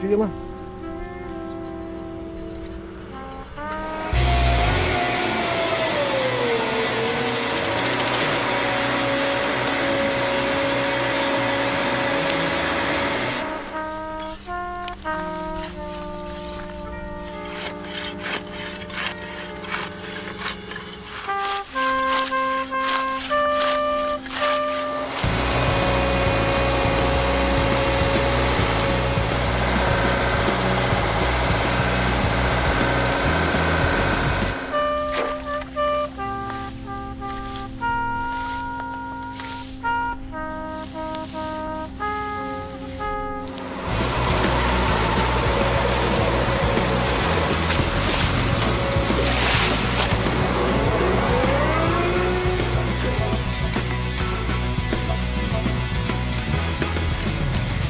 Fiele.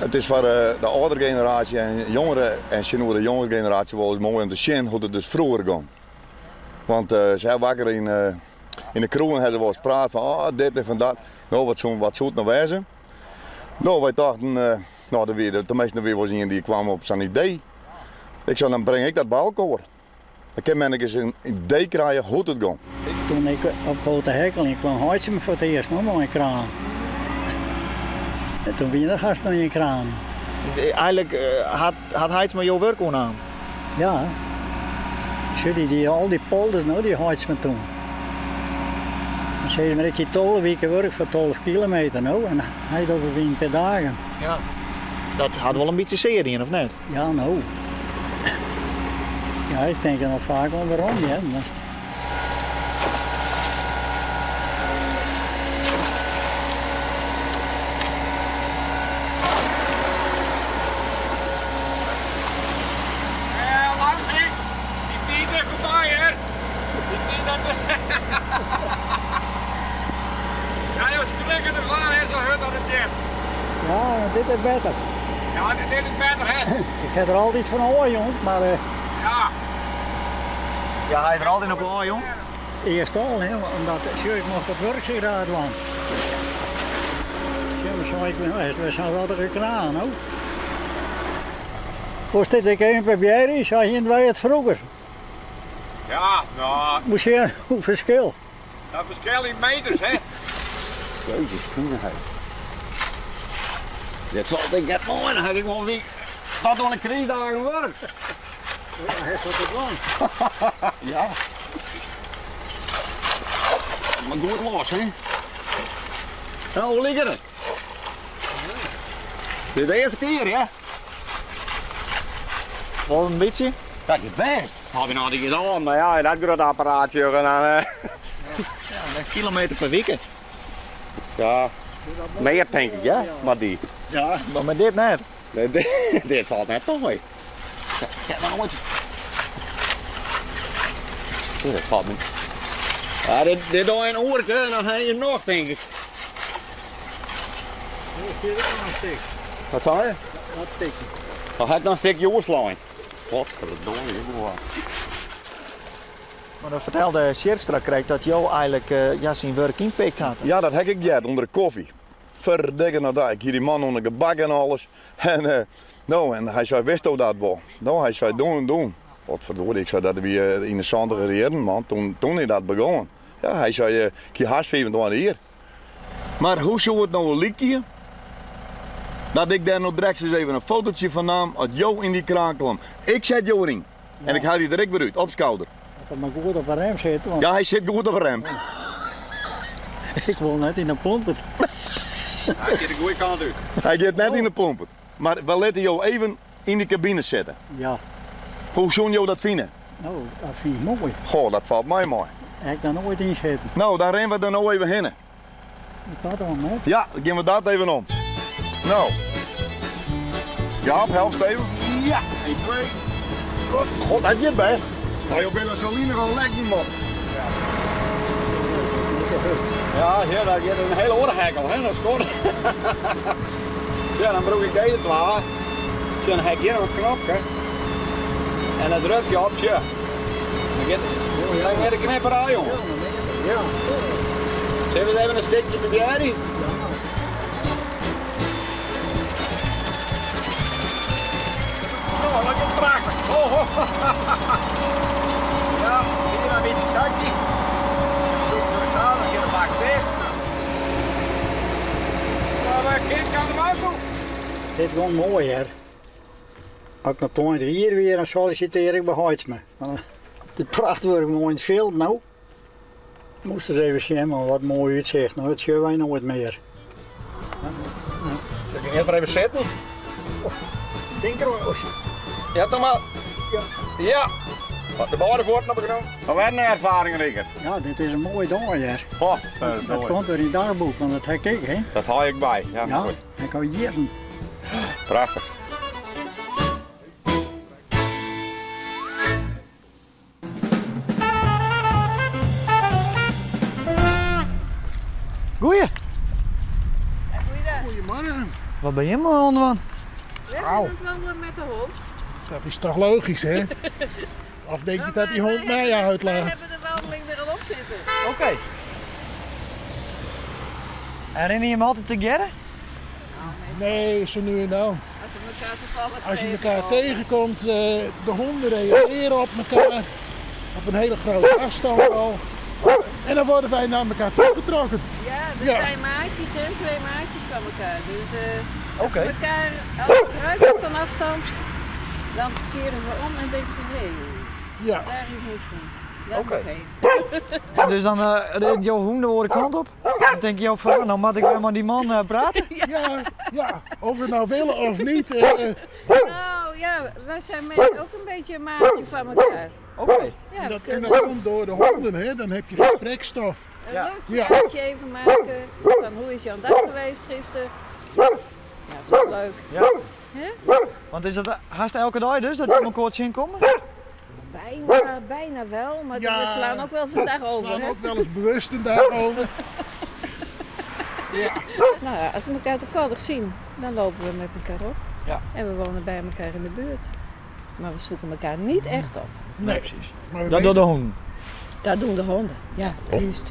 It is foar de âldere generaasje en jongere en tsjinoer de jongere generaasje wolris moai om te sjen hoe't it dus froeger gong. Want se ha wakker yn de kroegen ha se wolris praat fan oh dit en fan dat. No wat soe wat soe it no wêze? No wy tochten no der wie teminsten der wie wolris ien dy't kwam op sa'n idee. Ik sei dan bring ik dat by elkoar. Dan kin men ek ris in idee krije hoe't it gong. Toen ik ophold te hekkeljen kwam Haitsma foar it earst noch mei in kraan. En toen wie der hast noch gjin kraan. Dus eigenlik hat hat Haitsma jo wurk oernaam? Ja. Sjoch, dy die al dy polders no, die Haitsma toen. Dan sizze mar, ik hie 12 wike wurk foar 12 kilometer no en hy docht it yn in pear dagen. Ja. Dat hat wol in bytsje sear dien, of net? Ja, no. Ja, ik tink der noch faak oan werom, hear. Mar... Lamsie, dy tiid is foarby, hè? Dy tiid dat. Ja, jo skrikke derfan, hè, sa hurd dat it giet. Ja, dit is better. Ja, dit is better, hè? Ik ha der altyd fan ôfjûn, mar... Ja. Ja, hy hat der altyd op ôfjûn? Earst al, hè, omdat, sjoch, ik mocht it wurk sa graach dwaan. Sjoch, dan sei ik, no, is sa'n rottige kraan, no. Wolst dit ek even probearje? Sa hiene wy it froeger. Ja, no. Moast sjen hoe ferskil. Dat ferskil yn meters, hè? Jezus, groenigheid. Dit valt ik net moai, dan ha ik wol wie tot oan de krystdagen wurk. Ja, hast wat te dwaan. Ja. Maar goed los, hè? Nou, hoe liket it? Dit is de earste kear, ja? Wol in bytsje? Dat giet bêst. Haw ik noch altyd oan, mar ja, dat grutte apparaatsje en dan. Ja, in kilometer per wike. Ja, mear tink ik, ja, mar dy. Ja, mar mei dit net. Nee, dit falt net mei. Ik ha noch noait. Dit falt my. Ja, dit, dit doe in oerke en dan ha je noch, tink ik. Hier is nog een stik. Wat sei je? Dat stikje. Dan ha ik noch in stikje oerslein. Potverdorie, ik wol. Mar dan fertelde Sjerkstra krekt dat jo eigenlik ja, syn wurk ynpikt hat. Ja, dat ha ik heard ûnder de kofje. Ferdikke noch dat, ik hie dy man oan de gebak en alles. En, no, en hy sei, witsto dat wol? No, hy sei, doen, doen. Potverdorie, ik sei, dat wie yn de santiger jierren, man, toen, toen is dat begûn. Ja, hy sei, ik hie hast 25 jier. Mar hoe soe it no lykje dat ik dêr no drekt ris even in fototsje fan naam as jo yn dy kraan klom? Ik set jo deryn en ik haw dy der ek wer út, op skouder. Dat er mar goed op 'e rem sit. Want... Ja, hy sit goed op 'e rem. Ik wol net yn 'e plompet. Hy giet de goede kant út. Hy giet net yn 'e plompet. Mar we litte jo even yn de kabine sitte. Ja. Hoe soene jo dat fine? No, dat fyn ik moai. Goh, dat falt my mei. Ha ik noch noait yn sitten. No, dan rinne we der no even hinne. Dat om, hè? Ja, dan gean we dat even om. No. Jaap, helpst even? Ja, 1, 2. God, dat giet bêst. Oh, jo binne sa linich as lekken, man. Ja, ja, dat giet in hiele oare hekkel, hè? Dat is goed. Ja, dan brûk ik dizze twa. Sjoch, dan ha ik hjir noch in knopke. En dan druk je op, sjoch. Dan giet dan giet de knipper ôf, jongen. Ja. Sille we even in stikje probearje? Ja, hier een beetje zakje. Doe ik door samen, hier een bak weg. Maar kind kan de auto. Dit gewoon mooi, hè. Als ik nog 20 jaar weer, dan solliciteer ik bij Hoitsma. Want Het prachtwerk mooi in het veld nou. Moest eens even zien, maar wat mooi uitzicht. Nou, dat zien wij nooit meer. Zal ik hier even zitten? Denk er wel. Ja, toch maar. Ja. Ja. Wat de beide voeten op genomen. Maar wij hebben een ervaring, Rikker. Ja, dit is een mooi dag, hè. Oh, Dat komt er in het dagboek, want dat heb ik, hè. Dat haal ik bij. Ja, Ja, goed. ik al jaren. Prachtig. Goeie. Goeiedag. Goedemorgen. Wat ben je maar onderwan? We zijn aan het wandelen met de hond. Dat is toch logisch, hè? Of denk je dat die hond mij Wij uitlaat? hebben de wandeling er al op zitten. Oké. En rennen je hem altijd together? Nee, zo nu en dan. Als we elkaar toevallig Als je elkaar tegenkomen. tegenkomt, de honden reageren op elkaar. Op een hele grote afstand al. En dan worden wij naar elkaar toegetrokken. Ja, er Ja. zijn maatjes, hè? Twee maatjes van elkaar. Dus als Oké. ze elkaar als ze ruiken van afstand, dan keren ze om en denken ze, hé, hey, Ja, daar is mijn vriend. Daar Oké. moet ik heen. Dus dan rent jouw hoen de andere kant op. Dan denk je van, nou moet ik weer met die man praten. ja, ja. Of we nou willen of niet. Nou ja, wij zijn met ook een beetje een maatje van elkaar. Oké. Ja, we dat, en kunnen dat komt door de honden, hè? Dan heb je gesprekstof. een Ja. leuk Ja. praatje even maken. Van hoe is jouw dag geweest gisteren? Ja, dat is leuk. Ja. Hè? Want is dat haast elke dag dus, dat die elkaar zien komen? Bijna, bijna wel, maar Ja. we slaan ook wel eens een dag We over. slaan Hè? ook wel eens bewust een dag over. Nou ja, als we elkaar toevallig zien, dan lopen we met elkaar op. Ja. En we wonen bij elkaar in de buurt. Maar we zoeken elkaar niet echt op. Nee, precies. Maar we Dat door de hoen. Dat doen de honden. Ja, juist.